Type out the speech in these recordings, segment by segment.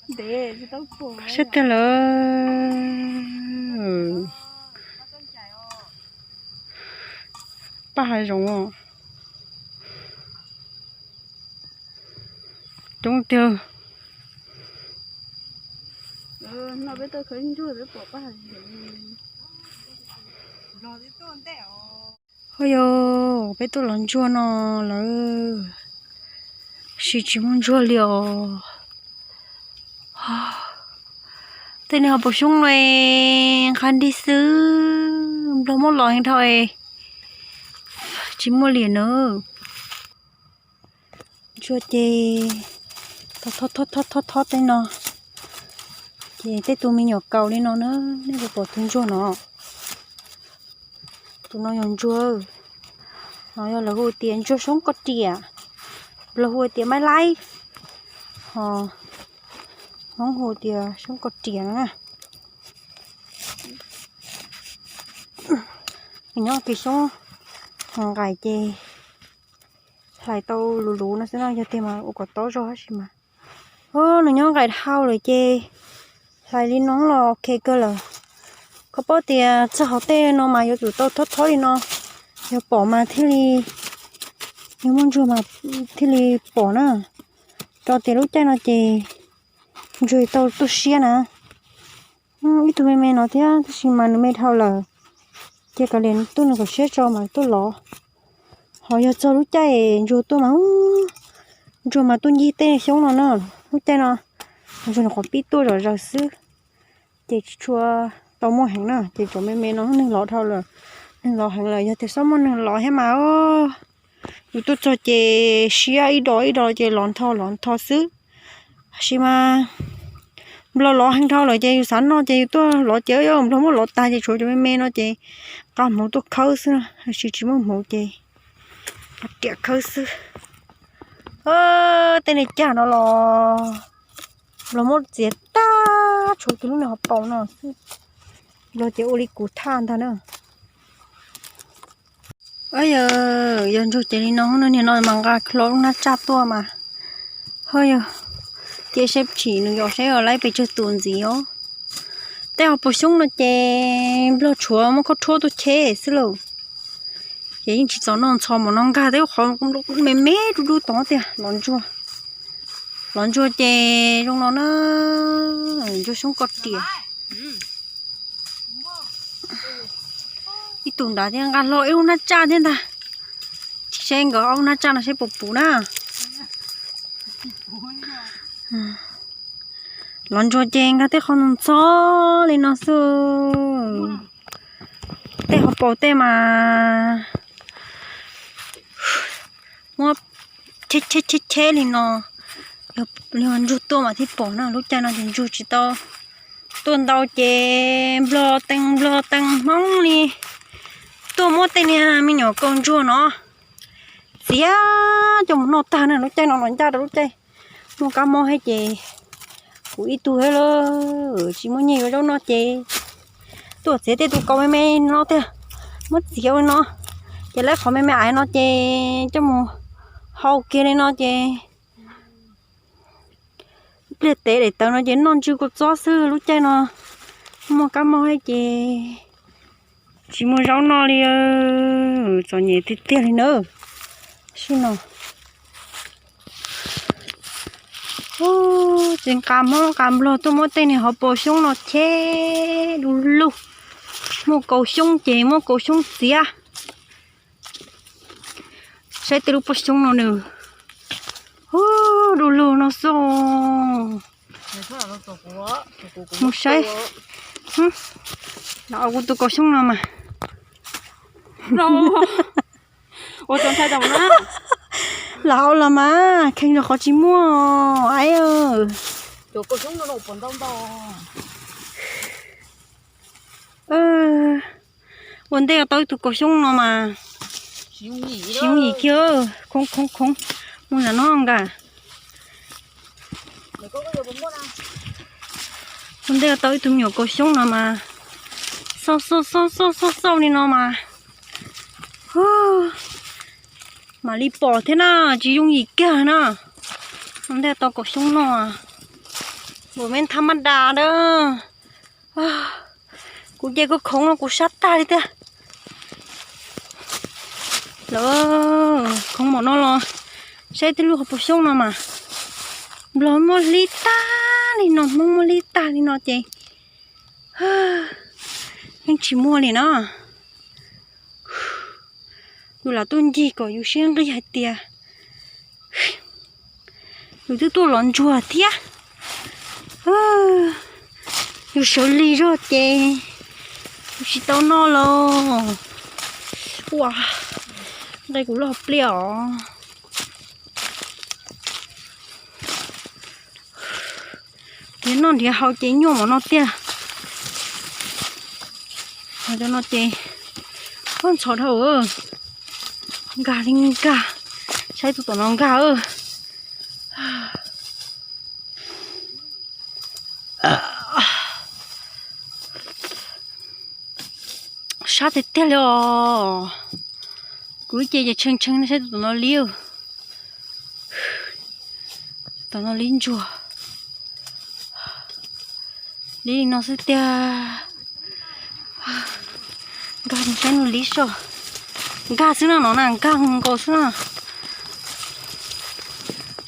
Sab tiag lawm. Paj hav zoov os. Coob tiag. Ho yog peb tuaj los ntsuag no lawm, tab sis tsis muaj ntsuag li os. Tej no hauv paus xyoob no nqha nrig xwb, nplog muab los heev dhau, tsis muaj li na. Ntsuag ces thob thob thob tej no, ces tej tus me nyuam kaus li no na, nej puas pom tus ntsuag no? Tus no yog ntsuag, no yog lawv hu tias ntsuag xyoob koj riam, nplog hu tias maiv laib, ho Hmoob hu tias xyoob koj riam na. Nws nyob kev xyoob nqaim ces hlais tau luv luv no xwb no, yog tiag mas ua kom tob zog tab sis mas, o, nws nyob nqaim dhau lawm ces hlais li no los ok kawg lawm. Koj paub tias txog hauv tej no mas yuav tsum tau thob thob li no, yog pom mas thiaj li, yog muaj ntsuag mas thiaj li pom na. Rau tias lub caij no ces ntsuag tau tuaj siab na. Ib tug me me no thiab tab sis mas nws me dhau lawm, ces kav liam tuaj nws kom siab tso mas tuaj lov. Ho yog txog lub caij ntsuag tuaj mas, ntsuag mas tuaj ncig tej xyoob no na. Lub caij no ntsuag nyuam qhuav pib tuaj zom zaws xwb, ces tsis tshua tau muaj heev na. Ces cov me me no neeg lov dhau lawm, neeg lov heev lawm, yog tias xob muaj neeg lov thiab mas, yus tuaj txog ces siab ib do ib do ces lov ntho lov ntho xwb. Tab sis mas nplog lov heev dhau lawm ces yus xav noj ces yus tuaj lov ces, nplog muab lov tag ces tshuav cov me me no ces nqa hmoov tuaj khawb xwb, tab sis tsis muaj hmoov ces riam khawb xwb. Tej niag cag no los nplog muab txiav tag, tshuav kiag lub niag hauv paus no xwb. Nplog ces ua li kuv thaj ntag na. Yog ntsuag ces li no, niag no mas nqa hlo lub hnab tsaj tuaj mas, ho yog cia seb tshim nws yos seb laib pes tsawg tus ntxiv os. Tej hauv paus xyoob no ces nplog tshuav muab khaub rhuab tuaj cheb xwb lauj. Ces yeej tsis txaus noj ntxhov mas no nkag tej qhov me me dub dub tod tiag. Los ntsuag ces zoo no na, ntsuag xyoob koj riam. Ib tug nrad thiab nqa hlo ib lub hnab tsaj thiab ntag. Tsis seb nkawd ob lub hnab tsaj no seb puas puv na. Los ntsuag ces nkag tej qhov ntxhov li no xwb. Tej hauv paus tej mas muab cheb cheb cheb cheb li no, yog ntsuag tuaj mas thiaj pom na. Lub caij no ces ntsuag tsis tau tuaj ntau ces nplog tees nplog tees Hmoob li tuaj muab tej niag me nyuam kaus ntsuag no txiav coj mus noj tag na. Lub caij no los ncaj rau lub caij muaj kab mob thiab ces kuv ib tug thiab lawm tsis muaj nyiaj yuav zaub noj ces tuaj txiav tej tus kaus me me no tiag, muab txiav ua no ces lawv qhov me me aiv no ces coj mus hau kiag li no ces pliag tev daim tawv no ces noj ntsw kua txob xwb. Lub caij no muaj kab mob thiab ces tsis muaj zaub noj li, txom nyem tiag tiag li na. Sib no tsis nqa Hmoob nqa nplog tuaj muab tej niag hauv paus xyoob no cheb du lug. Muaj kaus xyoob ces muab kaus xyoob txiav. Saib tej lub paus xyoob no nws du lug no xwb. Mus saib, los kuv tus kaus xyoob no mas. Ua tau ntshai tau na. Lam hau los mas kheej los qhov tsis muaj aib. Ua ntej tau ib tug kaus xyoob no mas tsis yooj yim kiag, khoob khoob khoob. Mus nram no nka. Ua ntej tau ib tug me nyuam kaus xyoob no mas xauj xauj xauj xauj xauj xauj li no mas mam li pom thiab na, tsis yooj yim kiag na. Ua ntej tau kaus xyoob no, Ua me tha maj das na. Kuv ces kuv khoov no kuv sab tag li tiag. Lawv khoov mom no los saib tej lub hauv paus xyoob no mas nplog muaj hlib tag li no, hmoob muaj hlib tag li no ces yeej tsis muaj li na. Yus lam tuaj ncig kom yus siab nqig hais tias yus twb tuaj lov ntsuag thiab. Yus sawv lig zog ces yus tsis tau noj lauj. Ua, nqe kuv loj pliaj os. Nrhiav noj nrhiav haus ces nyuaj mov no tiag. Cov no ces ntxhov dhau. Nkag li nkag, saib tus tom no nkag. Sab tiag tiag li os. Kuv ces ces tshee tshee no saib tus tom no li. Tom no li ntsuag. Li no xwb tiag. Nkag saib no li so. Nkag xwb no, no na nkag nkaus xwb na.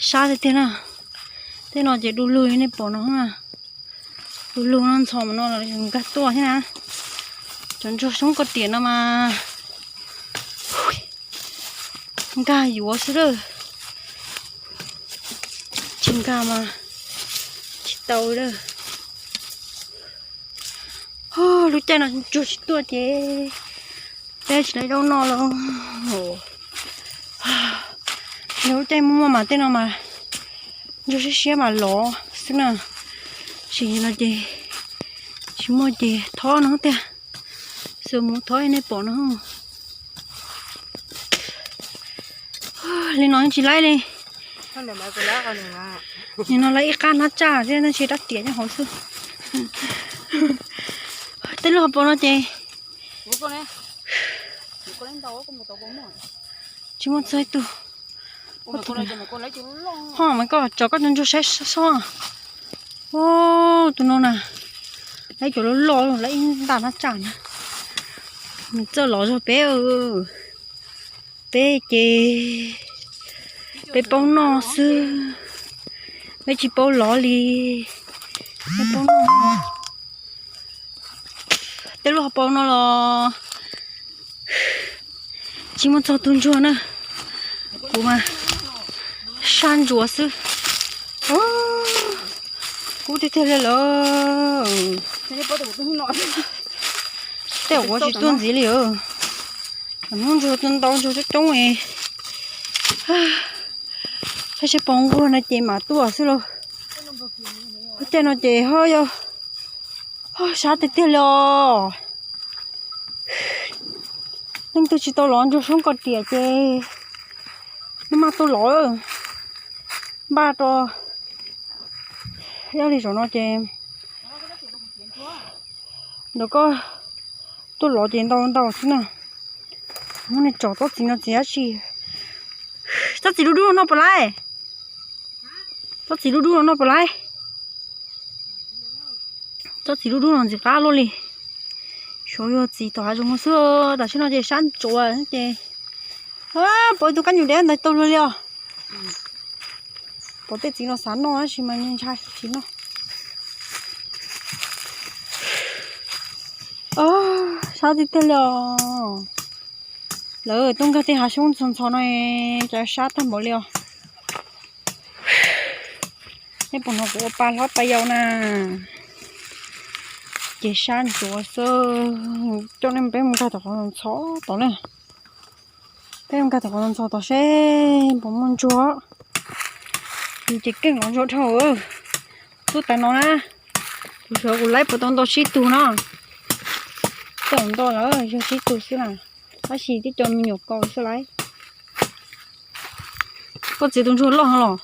Sab tiag tiag na. Tej no ces du lug li nej pom no na. Du lug no ntxhov no nkag tuaj thiab na. Cov ntsuag soob koj tiam no mas nkag yuav xwb lawm. Tsis nkag mas tsis tau lawm. Lub caij no ntsuag tsis tuaj ces peb tsis tau zaub noj lawm. Yog lub caij muaj mas tej no mas ntsuag siab siab mas lov xwb na. Tab sis no ces tsis muaj ces thob no tiag. Xwb mus thob nej pom no. Li no tsis laib li. Nim no lawv ib qab hnab tsaj thiab tab sis rab riam nyob hauv xwb. Tej lub hauv paus no ces tsis muaj txog ib tug. Ho mas koj tso koj cov ntsuag saib soj. Tus no na, lawv cov loj loj lawv ib nta hnab tsaj na. Nws txawj lov zog peb. Peb ces peb paub noj xwb, peb tsis paub lov li. Peb paub noj. Tej lub hauv paus no los tsis muaj txog tus ntsuag na. Kuv mas sab ntsuav xwb. Kub tiag tiag li lawm. Tej uas tsis tuaj ntxiv li. Hnub ntsuag ntau ntsuag coob coob. Saib seb pos nquag no ces mam tuaj xwb lauj. Lub caij no ces ho yog ho sab tiag tiag li os. Leej twg tsis tau lov ntsuag soob koj riam ces nws maj tuaj lov. Npaj rau ib li zaum no ces ntawm koj tuaj lov ces ntau ntau xwb na. Muab nej tsom tsob txiv no txiv dab tsi? Tsob txiv dub dub no noj puas laib? Tsob txiv dub dub no noj puas laib? Tsob txiv dub dub no ntxim qab luaj li. Suav yog txiv tom hav zoov no xwb, tam sim no ces sab ntsuav ces pom ib tug kab nyuj dev ntawd tau luag li os. Pom tej txiv no xav noj tab sis mas ntshai tsis noj. Sab tiag tiag li os. Lawv tuaj nkag tej hav xyoob ntxhov ntxhov no cas sab tag npaum li os. Nej puas hnov kuv ua pa hlob pa yau na? Ces sab ntsuav xwb. Coj nej peb mus nkag tom qhov ntxhov tod na. Peb mus nkag tom qhov ntxhov tod seb puas muaj ntsuag. Ces keej los ntsuag dhau. Tuaj tas no na, tus xyov kuv laib puas tau ntau sib tug no. Tau ntau lawm yog sib tug xwb na, tab sis twb cov me nyuam kaus xwb lauj. Koj txiv tus ntsuag loj heev los,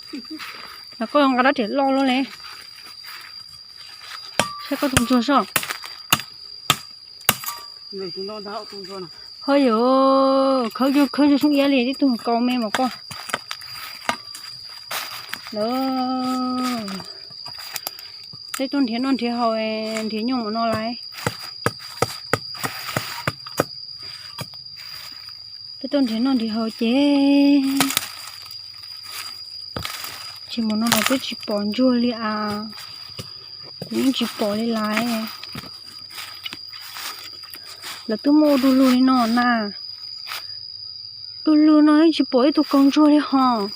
koj nqa rab riam loj luaj li. Saib koj tus ntsuag soj. Ho yog khawb khawb ntsuag soob iab li tib tug kaus me mas koj. Lawm. Peb tuaj nrhiav noj nrhiav haus, nrhiav nyuj mus no lawm. Peb tuaj nrhiav noj nrhiav haus ces tsis mus no los twb tsis pom ntsuag li as. Kuv yeej tsis pom li lawm. Lawv twb muaj ua du lug li no na. Du lug no yeej tsis pom ib tug kaus ntsuag li hos.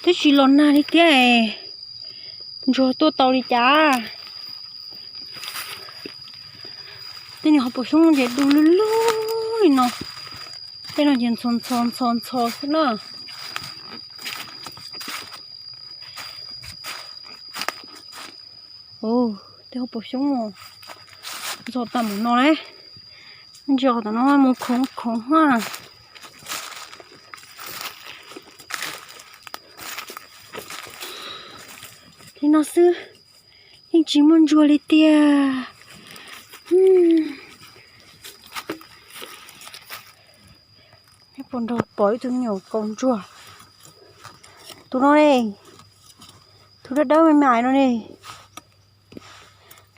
Twb tsis los nag li thiab, ntsuag tuaj tau li cas? Tej niag hauv paus xyoob ces du lug lug li no, tej no ces ntxhov ntxhov ntxhov ntxhov xwb na. Tej hauv paus xyoob ntxhov tag mus no lawm, ntsia tom no mus khoov khoov na. Li no xwb, yeej tsis muaj ntsuag li tiag. Puas nrog pom ib tug me nyuam kaus ntsuag? Tus no ne, tus dawb dawb me me no ne.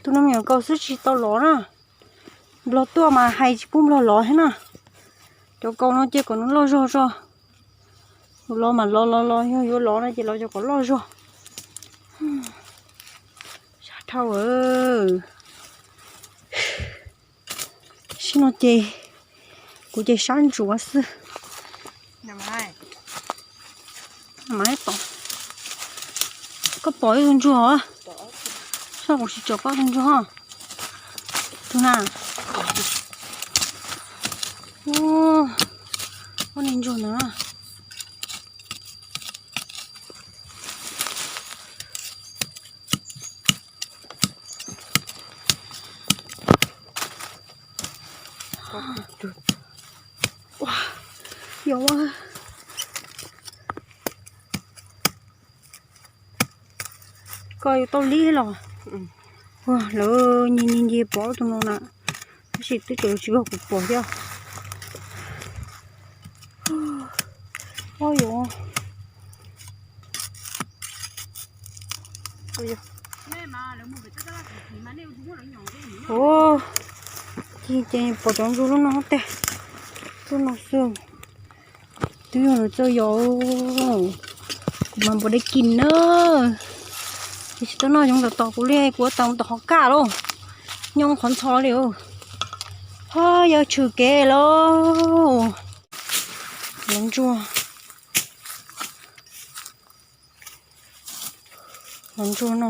Tus no me nyuam kaus xwb tsis tau lov na. Nplog tuaj mas hais tsis pub nplog lov thiab na. Cov kaus no cia kom nws loj zog tso. Lov mas lov lov lov, yog yuav lov no ces lov cov kom loj zog. Sab dhau. Sim no ces kuv ces sab ntsuav xwb. Koj pom ib tug ntsuag os? Sab kuv tsis tsom koj tug ntsuag. Tus na. Ua, ua niag ntsuag ntawd na. Ua, yog ua, koj yuav tau li los? Ua, lawv nyiag nyiag nce pom tus no na, tab sis twb tseem tsis yog kuv pom thiab. Ua, yog Ua, ces pom cov ntsuag lub no tiag, lub no xwb. Twb yog lawv txawj yos, kuv mas npua deb kis na. Ces tsis tau noj yoov tom tos kuv li, kuv ua tau mus tom qhov kaj lauj, nyob qhov ntxhov li. Ho yog tshwm kev lauj. Los ntsuag, los ntsuag no.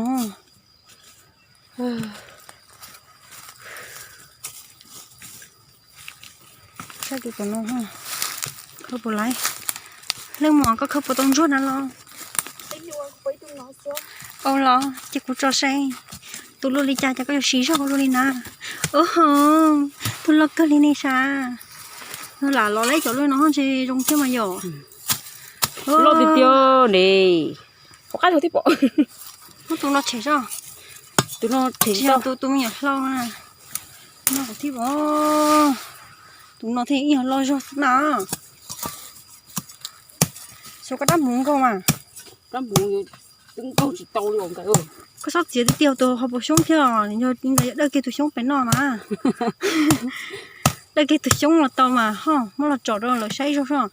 Saib tus tom no, khawb puas laiv. Leej muam, koj khawb puas tau ntsuag na los? Au los ces kuv tso saib. Tus luaj li cas ces koj yuav siv zog ua luaj li na. Ub, tus loj kawg li ne sav. Lam los lawm cov luaj no ntshe zoo thiab mas yom. Loj tiag tiag ne. Pom qab zog thiab pom. Muab tus no tshem zog. Tus no tshem zog, tus, tus me nyuam hlau na. No kuv thiaj pom. Tus no thiaj ib yog loj zog xwb na. Xyov koj dab hmuv nkaug mas. Dab hmuv twb nkaug tsis tau li os nkawd. Koj txhob txiav tiag tiag tus hauv paus xyoob thiab os, yog li ntawd yog dawj kiag tus xyoob pem no na. Dawj kiag tus xyoob los tau mas ho muab los tsom rau lawv saib zog soj.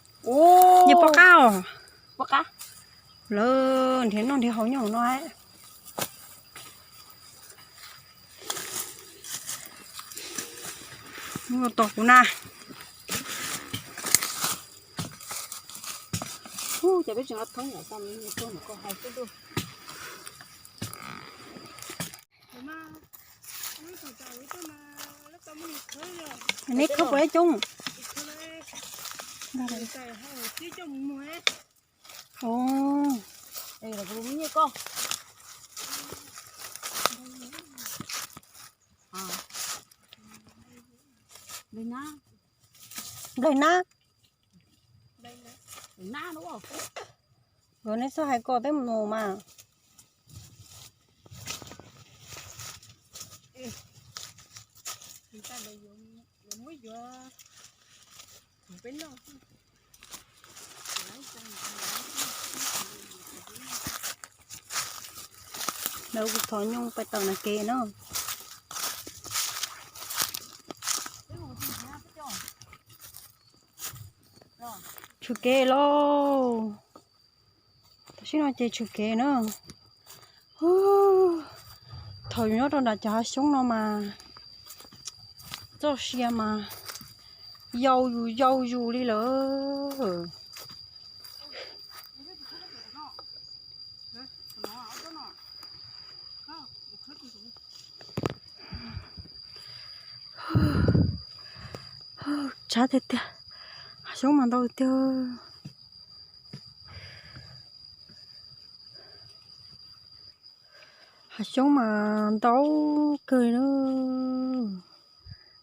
Yog pom qab os. Pom qab. Lawv nrhiav noj nrhiav haus nyob hauv no. Mus tos kuv na. Ub, cas peb tseem thoob yam tau me nyuam tuaj no koj hais xwb tuaj. Neb khawb puas ib coob? Ov. Nplaig nab. Nkawd neb txhob hais kom peb mus mas. Lawv kuv thov nyuj pais tawm na kev na. Tshwm kev lauj. Tam sim no ces tshwm kev na. Thaum yus nyob rau nram cov hav xyoob no mas txoj sia mas yau yus yau yus li lawm. Tshav tiag tiag, hav xyoob mas ntau tiag. Hav xyoob mas ntau kawg na.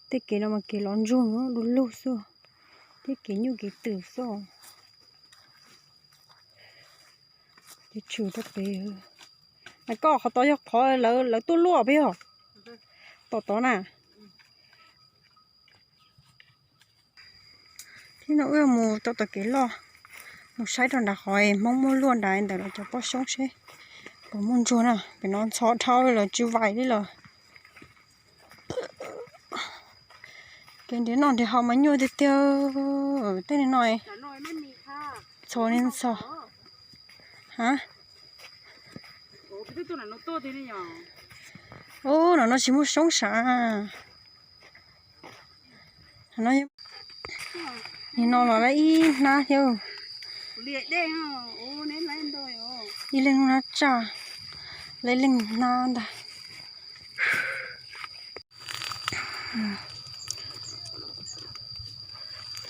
Tej kev no mas kev lov ntsuag du lug xwb, tej kev nyuj kev twm xwb. Ces tshwm rau pem. Mas koj qhov tod yog qhov lawv tuaj luaj peb yog? Tom tod na. Thiab no wb mus tau tom kev loj, mus saib rau nram qhov Hmoob muab luaj nrad ntawm lawv cov pob xyoob seb puas muaj ntsuag na. Pem no ntxhov dhau lawm tsis vais li lawm. Kev nrhiav noj nrhiav haus mas nyuaj tiag tiag. Tej no ntxhov li ntxhov. Ha, ub, no no tsis muaj xyoob sav. Nim no los lawv ib hnab thiab. Ib leeg hnab tsaj, lawv ib leeg hnab ntag.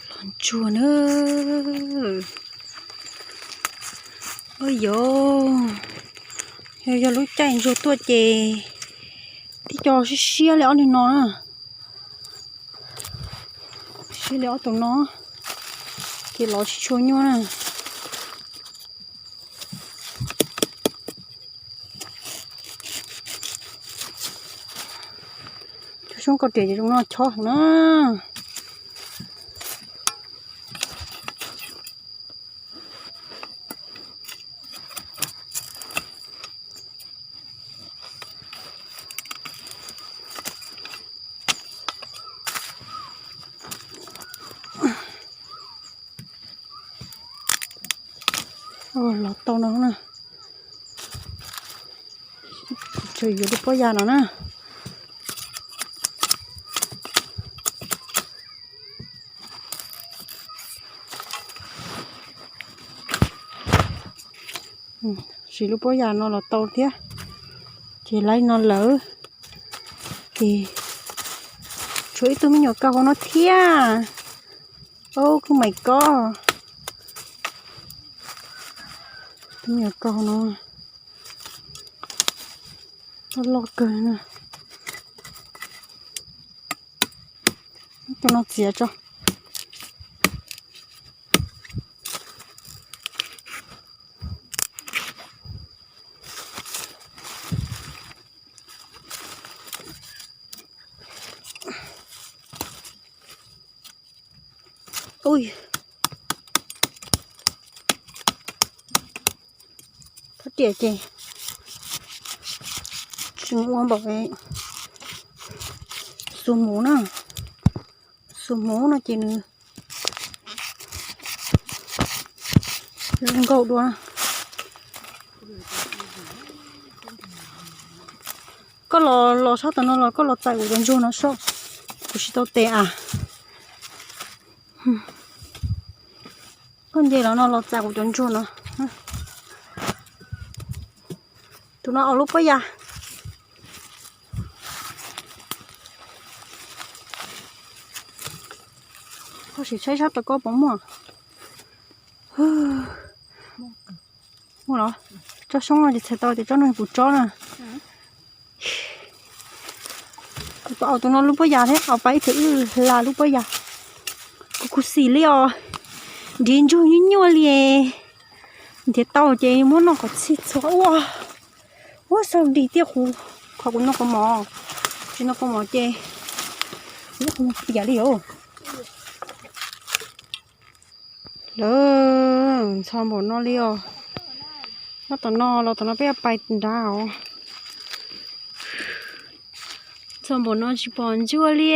Los ntsuag na. Ua yog, yog lub caij ntsuag tuaj ces tib co siab siab li ob niag no na. Siab li ob tug no, ces los tsis tshua nyuaj na. Cov xyoob koj riam ces zoo no chob heev na. Los tau no na. Tseem yuav lub pob ya no na. Siv lub pob ya no los tau thiab. Ces lawv no lawm. Ces tshuav ib tug me nyuam kaus hauv no thiab. Ub, kuj mais koj. Tus me nyuam kaus no loj loj kawg na. Tus no txiav tso. Ui, thab riam ces tsis ua npaum xuas hmuv na. Xuas hmuv no ces nws zoo nkauj dua. Koj los, los sab tom no los koj los txais kuv cov ntsuag no soj, kuv tsis tau tes as. Koj nce los no los txais kuv cov ntsuag no. Tus no aus lub pob ya. Koj sim saib sab tom koj puas muaj. Muaj los? Tsob xyoob no ces txhais tau tias tsob no puas tsob na. Kuv tau aus tus no lub pob ya thiab, aus pais ib txhia wb hla lub pob ya. Kuv khuv xim li os, nrhiav ntsuag nyuaj nyuaj li. Nrhiav tau ces muab noj kom txhij txhua ua. Ua xaus dig tiaj qhuv, qhov kuv noj kaus mom, tsis noj kaus mom ces kuv ua piam li os. Lawv ntxhov npaum no li os. Nyob tom no los tom no peb pais nrad os. Txog npaum no tsis pom ntsuag li.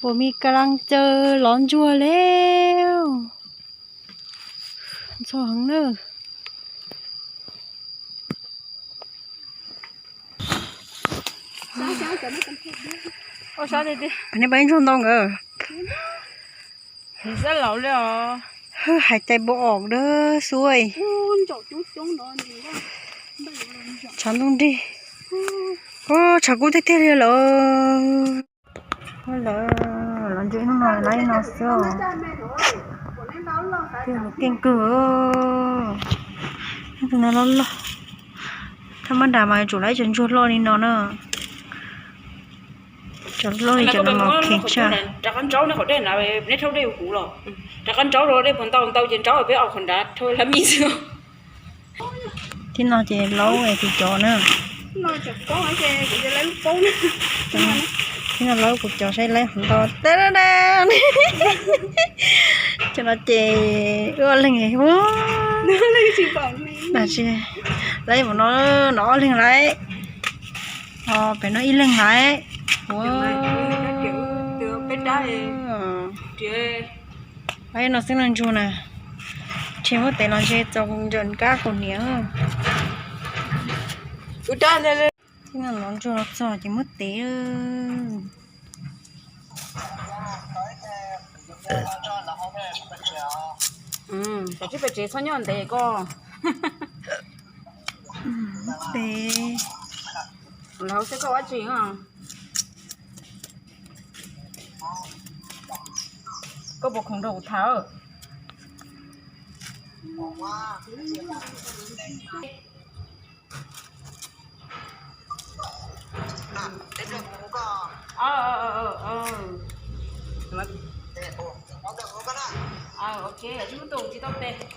Puas me ka laj caw lov ntsuag li. Ntxhov heev na. Nej pab ntsuag ntau nkawd. Hais cai npau om dawb xua. Tshav ntuj nrig. Tshav kub tiag tiag li lawm. Lawv los ntsia hnub no lawv no xwb. Tiag lus keej kawg. Tus no loj loj. Thaj mab nras mas yuav tsum lawv cov ntsuag loj li no na. Cov loj li cov no mas kheev tshaj. Rov qab ntsaub nej qhov dej na, nej rhaub dej huv los. Rov qab ntsaub rau dej puas ntau ntau ces ntsaub peb ob qhov nrad rhaub lab mij xwb. Thib no ces laub tus cov na. Thib no laub kuv cov saib laib hov ntau. Cov no ces wb ob leeg. Laib mus no, no ob leeg laib. Pem no ib leeg laib. Laib no xwb no ntsuag na. Tsis muab tev los ntshe txaus ntawm kab kuv niam. Los ntsuag los txog ces muab tev. Tsam tsis pem tsev txhob nyob ntev koj. Tev. Lawv xwb koj ua tsi. Koj puas khoom nrog kuv tham?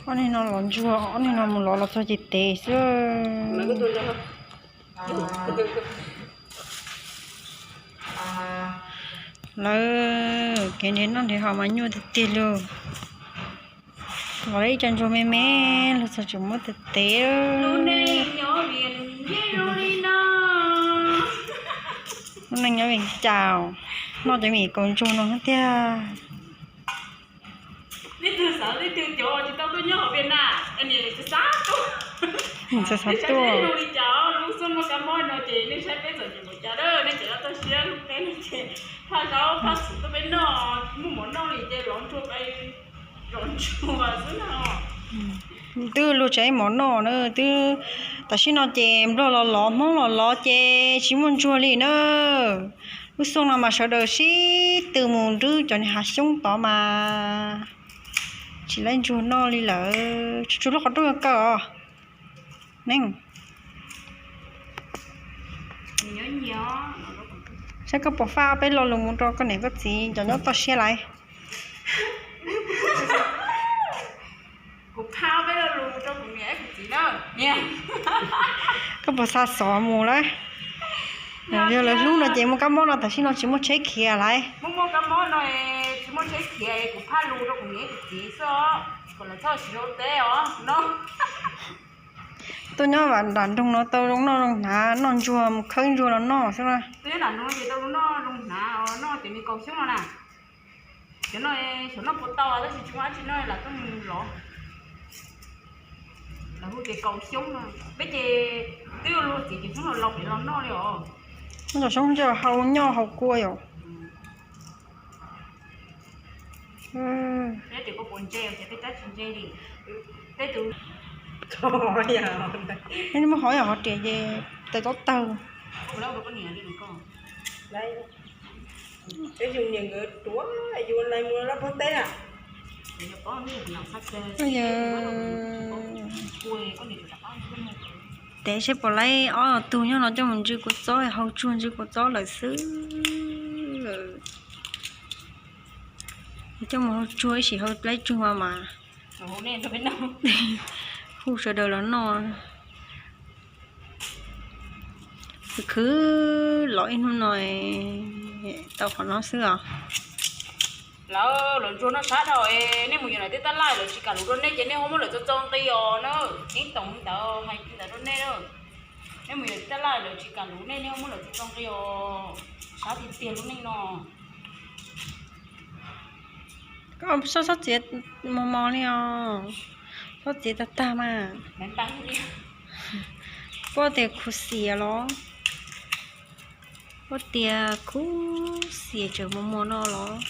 Ob niag no los ntsuag, ob niag no mus lov los txog ces tev xwb. Lawv kev nrhiav noj nrhiav haus mas nyuaj tiag tiag li. Los ib co ntsuag me me los txog tseem muab tev tev. Lub neej nyob Vias Cas noj cov me kaus ntsuag no tiag. Xav xav tuaj. Twb luag tsev mov noj na, twb tam sim no ces nplog los lov hmoob los lov ces tsis muaj ntsuag li na. Lub xyoo no mas sawv daws sib tw mus nrhiav cov niag hav xyoob tod mas tsis laib ntsuag noj li lawm. Tsuas tsuas lub qhov rooj kaw os. Neej, saib koj puas faj peb lo lus mus rau koj niam koj txiv cov nyob toj siab lawm. Koj puas xa xov mus lawm? Yog lawv hlub no ces muaj kab mob no tam sim no tsis muaj tsheb khiav lawm. Tuaj nyob nram nroog no tau zoo noj zoo hnav, noj ntsuag mus khawb ntsuag los noj xwb na. Cov no xyov noj puas tau tab sis tsis muaj dab tsi noj lam tuaj mus lov. Lawv hu tias kaus xyoob no, peb ces twb yuav luag txiv ces xyoob los laus pem los noj li os. Muab cov xyoob coj hau nyob hau kua yom. Peb tias koj puas ntse ces peb tab tsis ntse li. Peb tus, muab hov yog hov riam ces tais tob tawg. Yog, tev seb puas laib ob tug nyob no coj mus ntsw kua txob, hau tsuag ntsw kua txob lawm xwb. Coj mus hau tsuag ib sim hau laib tsuag mas mas hu sawv daws los noj. Khwv khwv los ib hnub no tau qhov no xwb os. Lawv los ntsuag noj sab dhau, nej mus yuav lawv tej tab laj lawv tsis kam lus rau nej ces nej ho muab lawv txo txo nqi os na. Ceeb toom li ntawd hais li ntawd rau nej na. Nej mus yuav taj laj lawv tsis kam luv nej, nej muab lawv tsis tso nqi os. Sab tiag tiag lub neej no. Koj txhob txiav mos mos li os. Txhob txiav tag tag mas. Puab tias khuv xiam los? Puab tias khuv xiam tseem mos mos no los?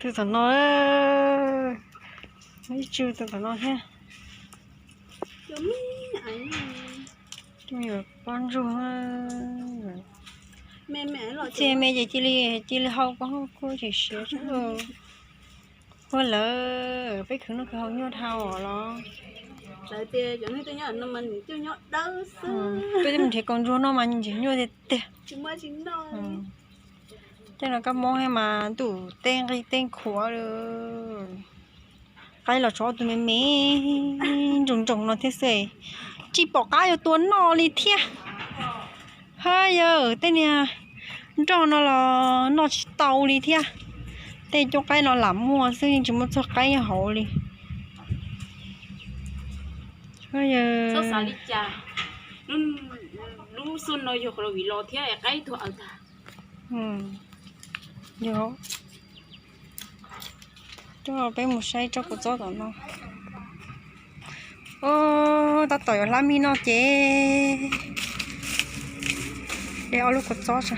Tus tom no, ib tsu tus tom no thiab. Coj me nyuam pob ntsuag, txiaj me ces cia li, cia li hau pob kuj tseem siav tsuj. Ua lawv peb khwv noj khwv haus nyuaj dhau os los. Peb mus nrhiav kaus ntsuag no mas nrhiav nyuaj tiag tiag. Tej no kab mob mas ntuj tej nqi tej khuav li. Qaib los tshuav ob tug me me ntsoog ntsoog no thiab xwb, tsis pom qab yuav tua noj li thiab. Hab yawg, tej niag nroj no los noj tsis tau li thiab. Tej cuab qaib no lam muaj xwb, yeej tsis muaj txog qaib nyob hauv li. Txhob xav li cas, lub xub no yog qhov vim los thiab qaib tuag aws tag. Yog, coj peb mus saib tsob kua txob tom no. Tab tom yuav hlab mij noj ces de ob lub kua txob tso.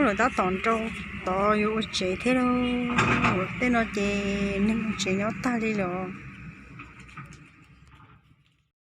Lawv tab tom nrau tod yuav ua tsev thiab lauj. Tej no ces neeg ua tsev nyob tag li lawm.